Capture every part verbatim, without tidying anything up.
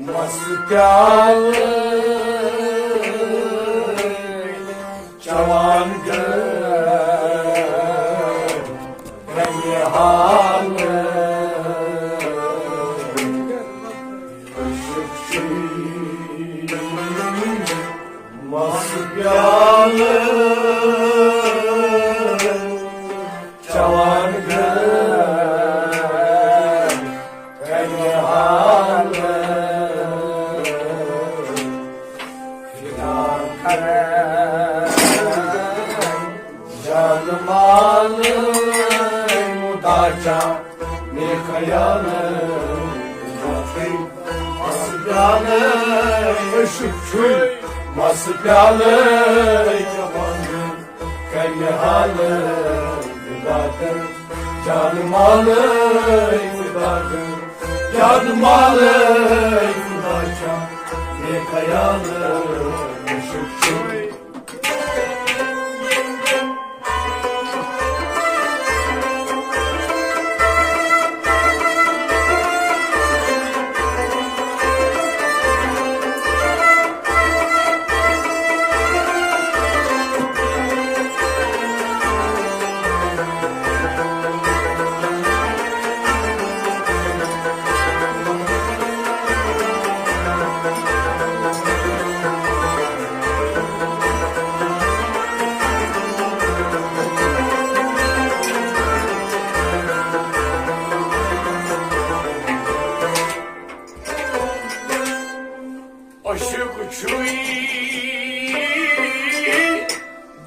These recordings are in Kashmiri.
مست پیالہٕ چٮ۪وان گٔے کَمہِ حالہٕ۔ عشق چھُے مست پیالہٕ چٮ۪وان گٔے کَمہِ حالہٕ۔ فدا کَرٕ جان مال مُدا چا مےٚ خیال۔ مست پیالہٕ عشق چھُے، مست پیالہٕ چٮ۪وان گٔے کَمہِ حالہٕ۔ مُدا چا جان مال مُدا چا جان مال مُدا چا مےٚ خیال۔ عشق چھُے۔ عشق چھُے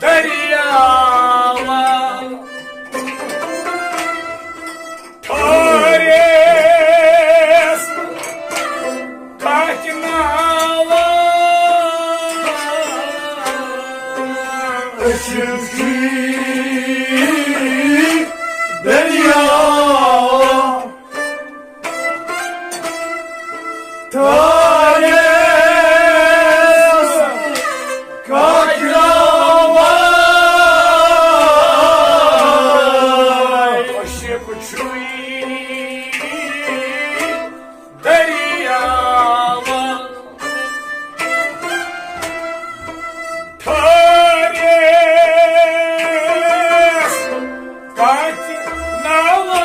دٔریاوا ٹھہرِس کتھ ناوا۔ عشق چھُے دٔریاوا ٹھہرِس کتھ ناوا۔ عشق چھُے دٔریاوا ٹھہرِس کتھ ناوا۔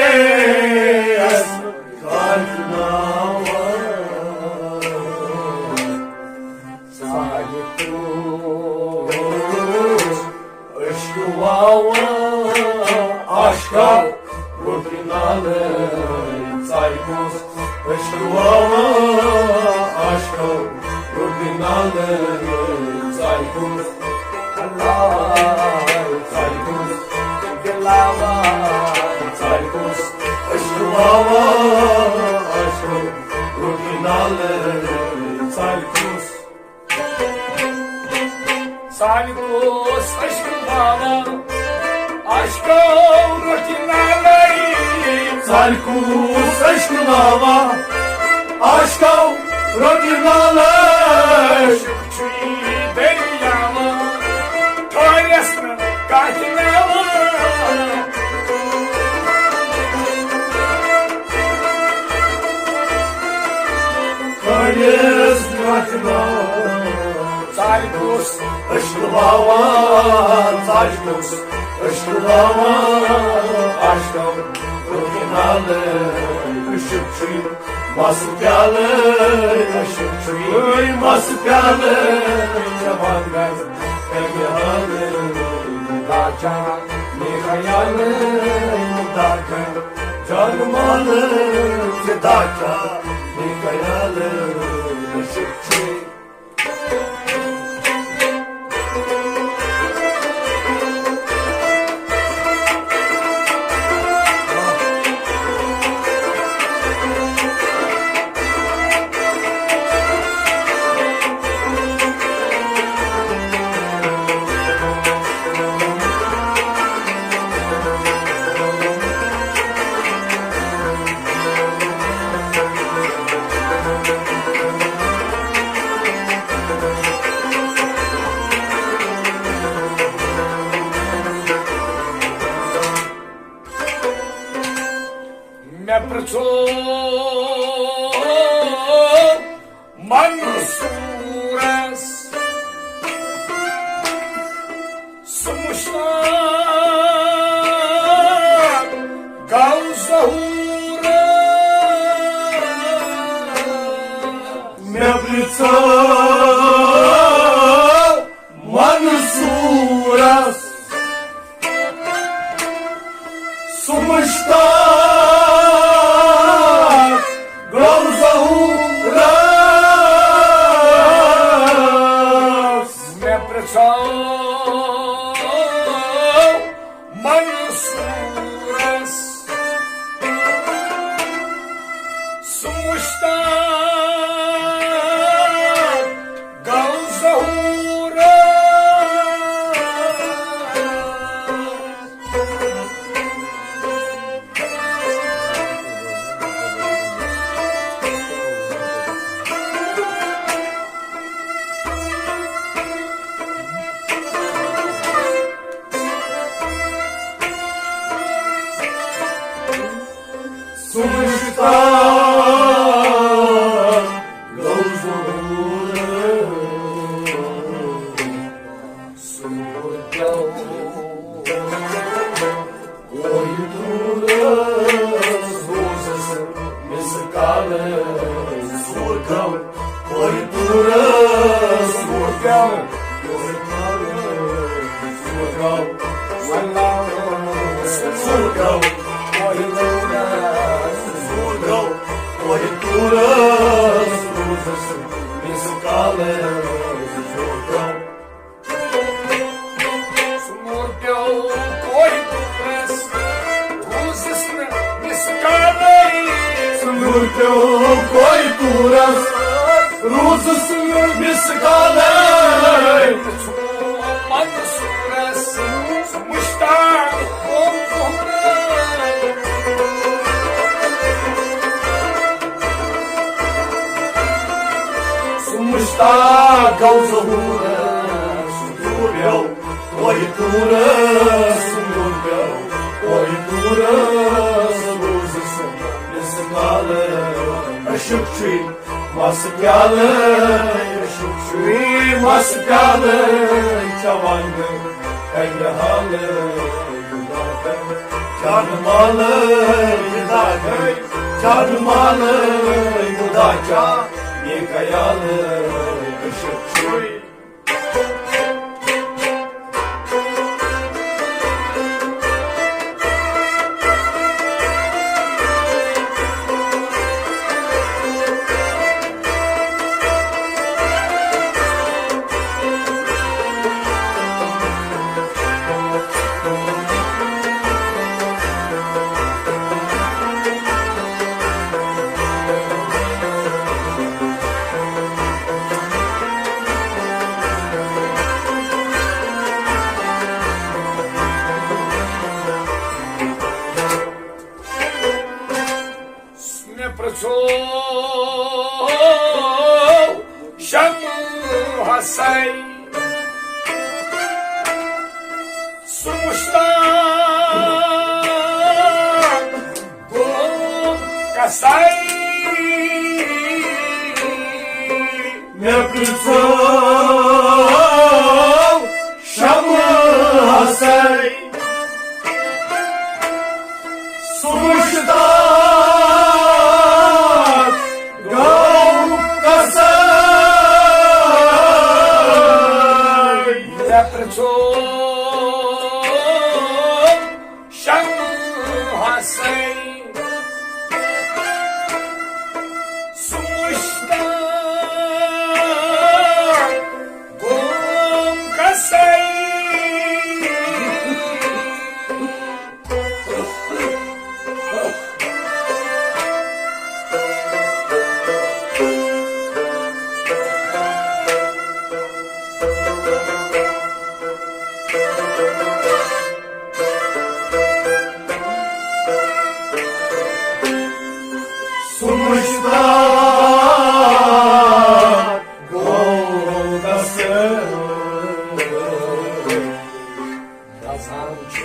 ٹھہرِس کتھ ناوا۔ سالکوس عشق واوا عشقا روٚٹ نالہٕ۔ سالکوس عشق واوا عشقا روٚٹ نالہٕ۔ سالکوس اللہ سالکوس دلاوا سالکوس عشق واوا عشقا روٚٹ نالہٕ۔ سالکوس سالکوس عشق واوا عشقا روٚٹ نالہٕ۔ سالکوس عشق واوا عشقا روٚٹ نالہٕ۔ عشق چھُے دٔریاوا ٹھہرِس نہٕ کتھ ناوا۔ ٹھہرِس کتھ ناوا۔ سالکوس عشق واوا سالکوس عشق واوا عشقا روٚٹ نالہٕ۔ عشق چھُے مست پیالہٕ عشق چھُے مست پیالہٕ چٮ۪وان گژھ کَمہِ حالہٕ۔ مُدا چا مےٚ خیال مُدا چا جان مال فدا چا مےٚ خیال۔ عشق چھُے منصورس۔ سُہ مُشتاق گوٚو ظہورس۔ مےٚ پرٛژھو منصورس، سُہ مُشتاق گوٚو ظہورس۔ مےٚ پرٛژھو منصورس، سُہ مُشتاق گوٚو ظہورس۔ سُہ مُشتاق گوٚو ظہورس۔ سُہ مُشتاق کوہہِ طورس روٗزس مِس کالہٕ۔ سوٗر گوٚو کوہہِ طورس، سوٗر گوٚو کوہہِ طورس، سوٗر گوٚو، سوٗر گوٚو کوہہِ طورس، سوٗر گوٚو کوہہِ طورس روٗزس مِس کالہٕ۔ سوٗر گوٚو سُہ موٗر پیوٚو کوہہِ طورس، روٗزس نہٕ مِس کالٕے۔ سُہ موٗر پیوٚو کوہہِ طورس، روٗزس نہٕ مِس کالٕے۔ سُہ منصورس، سُہ مُشتاق گوٚو ظہورس۔ سُہ مُشتاق گوٚو ظہورس، سُہ پیوٚو کوہہِ طورس، سُہ پیوٚو کوہہِ طورس، روٗزس مِس کالہٕ۔ عشق چھُے مَس پیالہٕ، عشق چھُے مَس پیالہٕ، چٮ۪وان گٔے کنہِ حالہٕ۔ جان مالے خدا گے، جان مالے خدا چا، یہ خیال عشق چھوئی۔ مےٚ پرٛژھو شمہٕ حسن، سُہ مُشتاق گوٚو کسے۔ مےٚ پرٛژھو شمہٕ حسن، سُہ مُشتاق گوٚو کسے۔ مےٚ پرٛژھو شمہٕ حسن، سُہ مُشتاق گوٚو کسے۔ سُہ مُشتاق گوٚو کسے۔ گژھان چھُ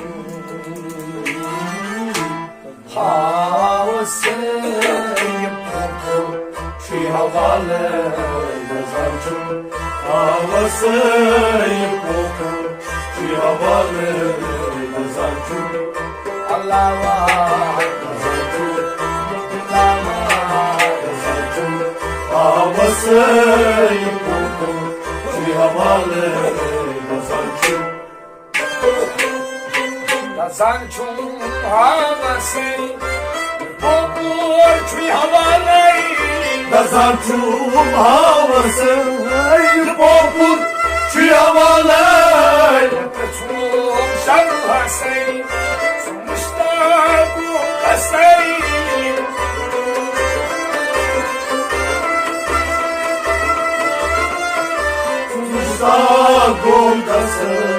ہاوسہٕ یہِ پھۄکھ چھُے حوالہٕ۔ آوسے پوپُر چھُ حوالہٕ دَزان چھُ۔ اللہ واہ۔ دَزان چھُ، اللہ واہ۔ دَزان چھُ، آوسے پوپُر چھُ حوالہٕ دَزان چھُ۔ دَزان چھُم ہاوسے، پوپُر چھُے حوالَے۔ دَزان چھُم ہاوسے، پوپُر چھُے حوالَے۔ پرٛژھُم شرحسے، سُہ مُشتاق کسے۔ سُہ مُشتاق کسے۔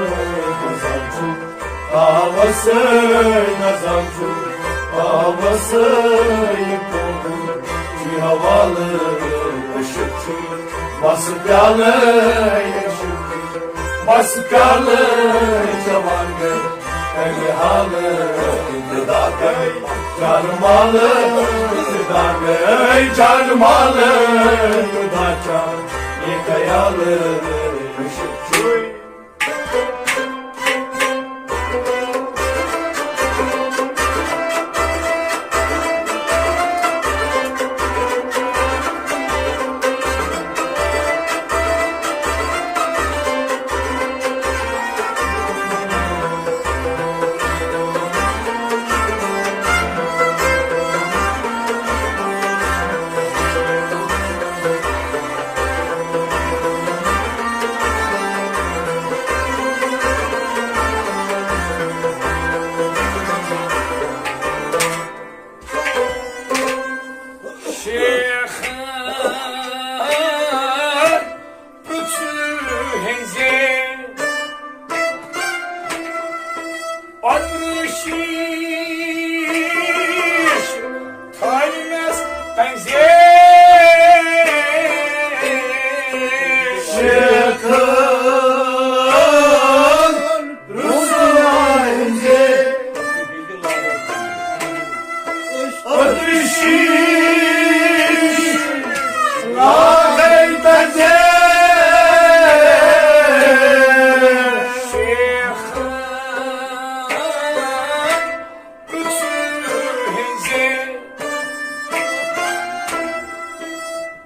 آوسے نظم چھُ، آوسے یہِ کوٚرمُت، یہِ حوالہٕ عشق چھُ۔ مَس پیالہٕ عشق چھُ، مَس پیالہٕ جوان گٔے، کَمہِ حالہٕ جُدا گٔے، جان مالہٕ جُدا گٔے، جان مالہٕ جُدا چان، یہِ خیالہٕ عشق چھُ۔ شیخ پرٛژھ ہیٚنزے اوترٕ شیٖش تھٲومٮ۪س پنٛزے۔ شیخن پرٛژھ ہیٚنزے اوترٕ شیٖش لاگے تنٛزے۔ شیخ پرٛژھ ہیٚنزے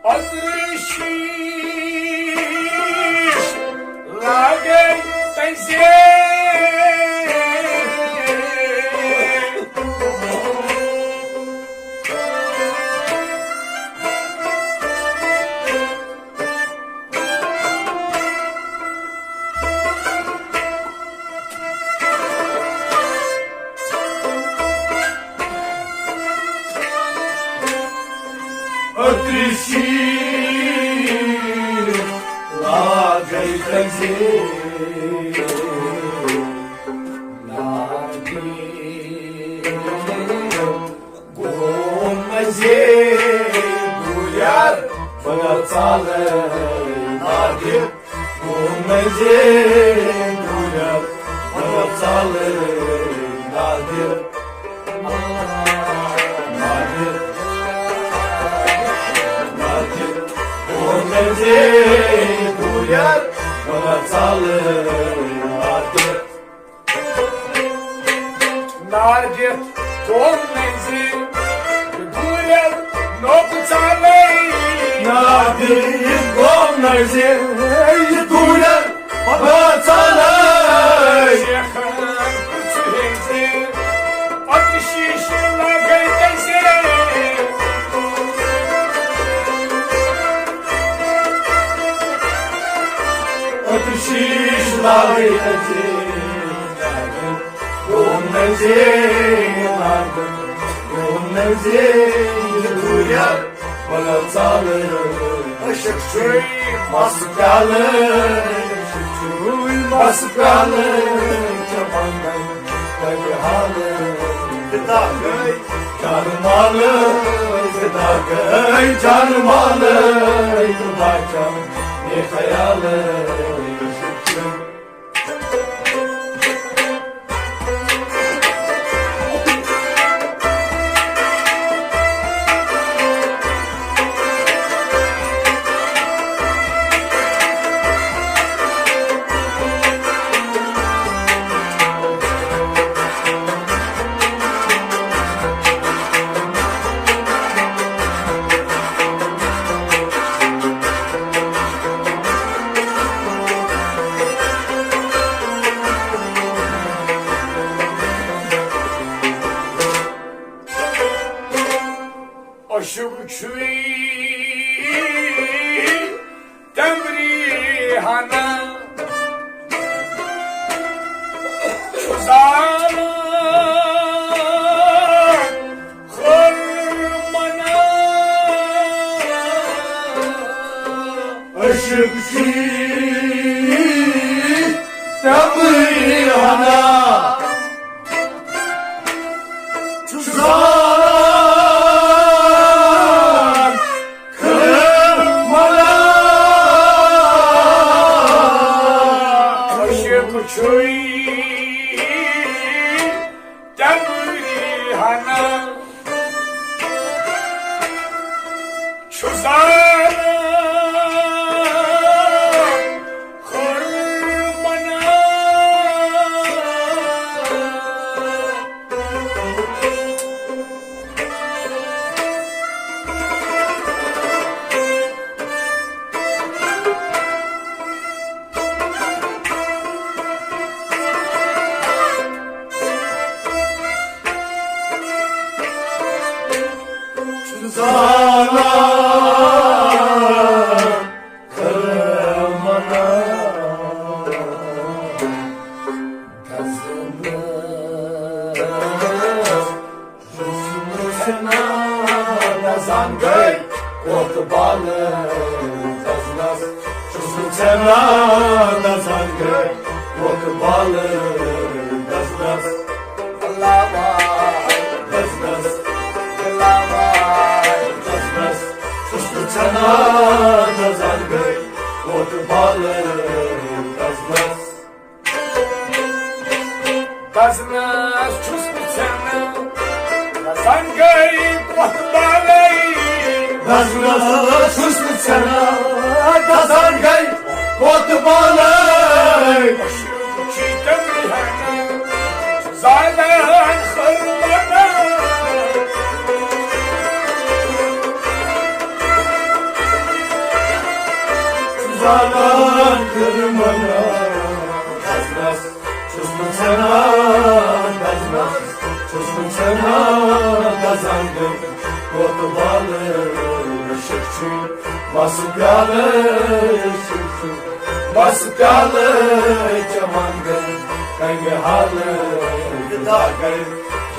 اوترٕ شیٖش لاگے تنٛزے۔ اوترٕ شیٖش لاگے تنٛزے۔ نادی گوٚو مٔنٛزے دوٗریر، بہٕ ژالے نادِ۔ گوٚو مٔنٛزے دوٗریر، بہٕ ژالے نادِ۔ نادِ، نادِ، گوٚو مٔنٛزے دوٗریر، بہٕ ژالے نادِ۔ نار دِتھ گوٚو نزیٖر، دوٗرٮ۪ر نوٚو ژالے۔ نار دِتھ گوٚو نزیٖر، دوٗرٮ۪ر نوٚو ژالے۔ شیخن پرٛژھ ہیٚنزے، اوترٕ شیٖش لاگے تنٛزے۔ اوترٕ شیٖش لاگے تنٛزے۔ گوٚو نزیٖر، گوٚو نزیٖر دوٗرٮ۪ر، وَلہٕ ژالہٕ۔ عشق چھُے مَس پیالہٕ، عشق چھُے مَس پیالہٕ، چمن گٔے حالہٕ۔ فدا گٔے جان مالہٕ، فدا گٔے جان مالہٕ، فدا چم یہِ خیالہٕ۔ عشق چھُے عشق چھی تمری ہنا، چھُ زالان خٲر منا۔ عشق چھُے تمری ہنا، چھُ زالان خُرمَنا۔ زالان خُرمَنا۔ دزنس ژھٮ۪نا دزان گٔے وۄٹھ بالہٕ دزنس۔ چھُس نہٕ ژھٮ۪نا دزان گٔے وۄٹھ بالہٕ دزنس۔ اللہ واے دزنس، اللہ واے دزنس۔ چھُس نہٕ ژھٮ۪نا دزان گٔے وۄٹھ بالہٕ دزنس۔ دزنس چھُس نہٕ ژھٮ۪نہٕ، دزان گٔے وۄٹھ بالَے۔ دزنس چھُس نہٕ ژھٮ۪نہٕ، دزان گٔے وۄٹھ بالَے۔ چھُے تمری ہنا، زالان خُرمَنا۔ زالان خُرمَنا۔ دزنس چھُس نہٕ ژھٮ۪نان دزنس، چھُس نہٕ ژھٮ۪نان دزان گٔے وۄٹھ بالَے۔ عشق چھُ مَس پیالہٕ، عشق چھُ مَس پیالہٕ چٮ۪وان گٔے کنگہِ حالہٕ۔ فدا گٔے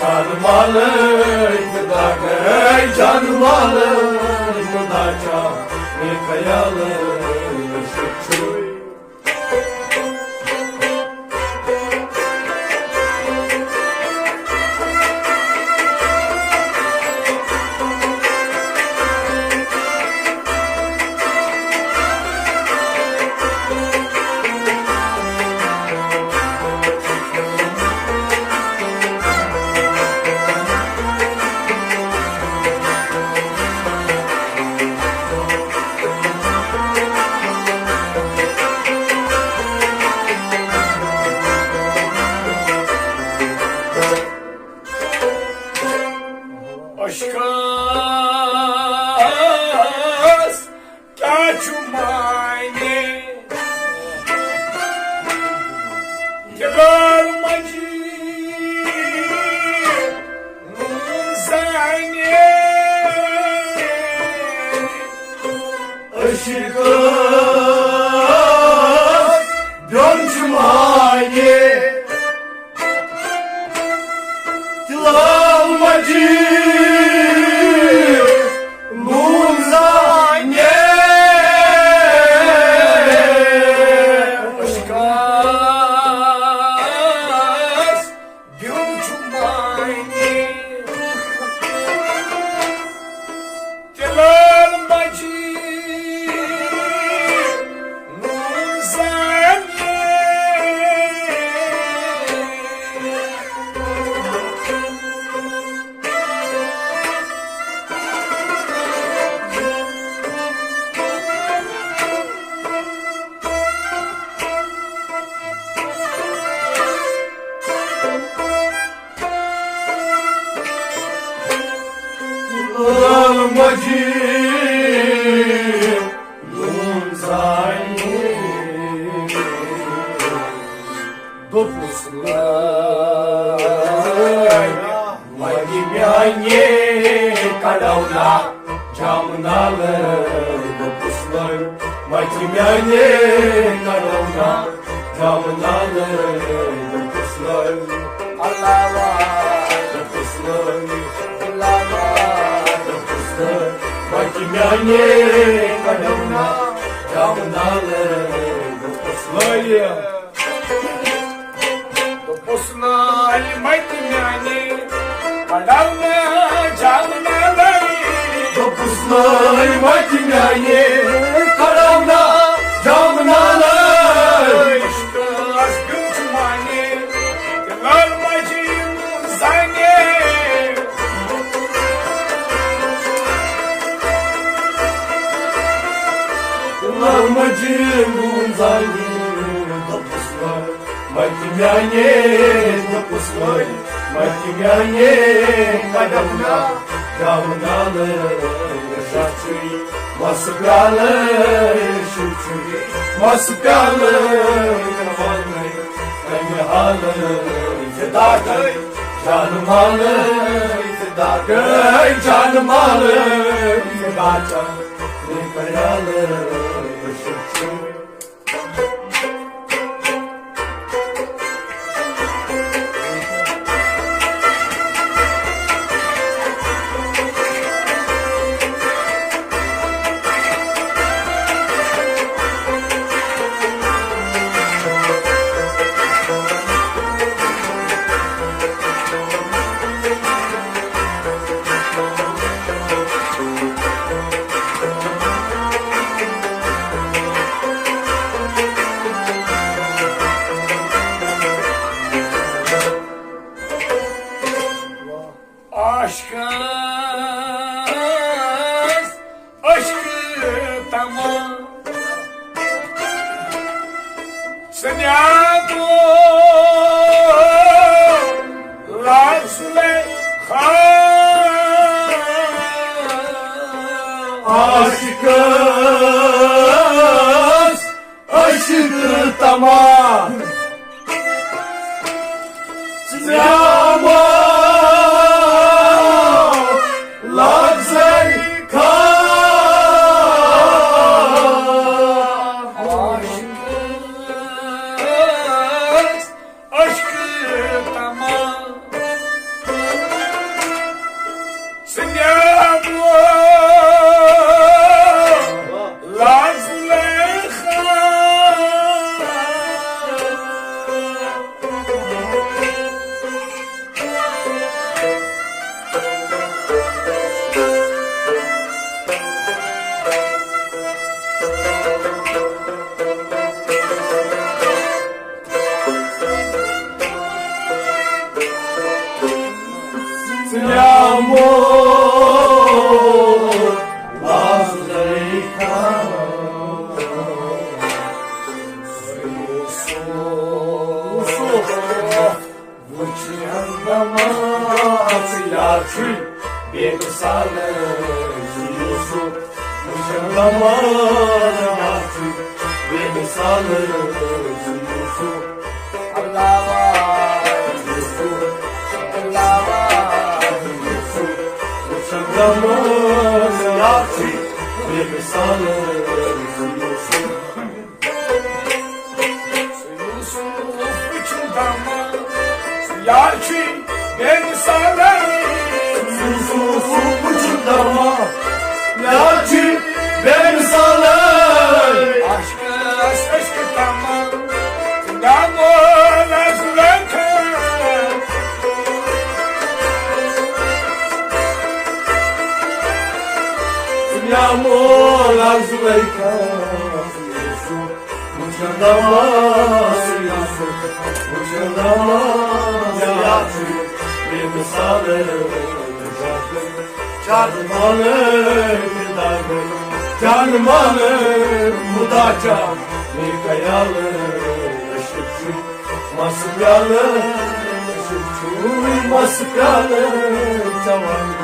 جان مالہٕ، فدا گٔے جان مالہٕ، خدا چا مےٚ خیالہٕ۔ عشق چھُ عشقس کیٛاہ چھُ معنی؟ دِلال مجید نوٗن زانہِ۔ عشقس بیوٚن چھُ معنی۔ دِلال مجید نوٗن زانہِ۔ عشقس بیوٚن چھُ معنی۔ دِلال مجید نوٗن زانہِ۔ دِلال مجید نوٗن زانہِ۔ دوٚپُس لٲگۍ وَتہِ میٛانہِ کَڑو نا جام نالہٕ۔ دوٚپُس لٲگۍ وَتہِ میٛانہِ کَڑو نا جام نالہٕ۔ دوٚپُس لٲگۍ اللہ واے۔ دوٚپُس لٲگۍ اللہ واے۔ دوٚپُس لٲگۍ وَتہِ میٛانہِ کَڑو نا لٲیِو۔ دوٚپُس نٲلۍ مَتہِ میٛانہِ، کَڑاو نہٕ جام نالَے۔ دوٚپُس نٲلۍ مَتہِ میٛانہِ، کَڑاو نہٕ جام نالَے۔ عشقَس گٔمٕژ مانہِ، تہِ لٲل مَجہِ زانہِ۔ لٲل مَجہِ زانہِ، دوٚپُس نٲلۍ مَتہِ میٛانہِ، دوٚپُس نٲلۍ مَتہِ میٛانہِ، کَڑاو نہٕ جام نالَے۔ شُرۍ چھُے مَس پیٛالَے، شُرۍ چھُے مَس پیٛالَے، کَمہِ حالَے فِدا گٔے جان مالَے، فِدا گٔے جان مالَے، فِدا چھَم نِکہٕ یالَے، شُرۍ چھُے۔ عاشقس عشق تمام سنیادو لاز لے خان۔ عاشقس عشق تمام سنیادو لاز لے خان۔ عاشقس عشق تمام سنیادو لاز لے خان۔ سلامو لاز لے خان۔ وٕچھِن دَپان ژٕ یار چھُے بے مثال یوسف۔ وٕچھِن دَپان یار چھُے بے مثال یوسف۔ اللہ واہ یوسف، اللہ واہ یوسف۔ وٕچھِن دَپان یار چھُے بے مثال یوسف۔ یوسف وٕچھِن دَپان، یار چھُے بے مثال۔ یوسف وٕچھِن دَپان، یار چھُے بے مثال۔ عشقس عشق تمام، دامو لاز لے خان۔ دامو لاز لے خان۔ وٕچھِن دَپان، وٕچھِن دَپان، یار چھُے بے مثال۔ جان مال، جان مال، مُدا چھا مےٚ خیال۔ عشق چھُ مَس پیالہٕ، عشق چھُ مَس پیالہٕ، جوان۔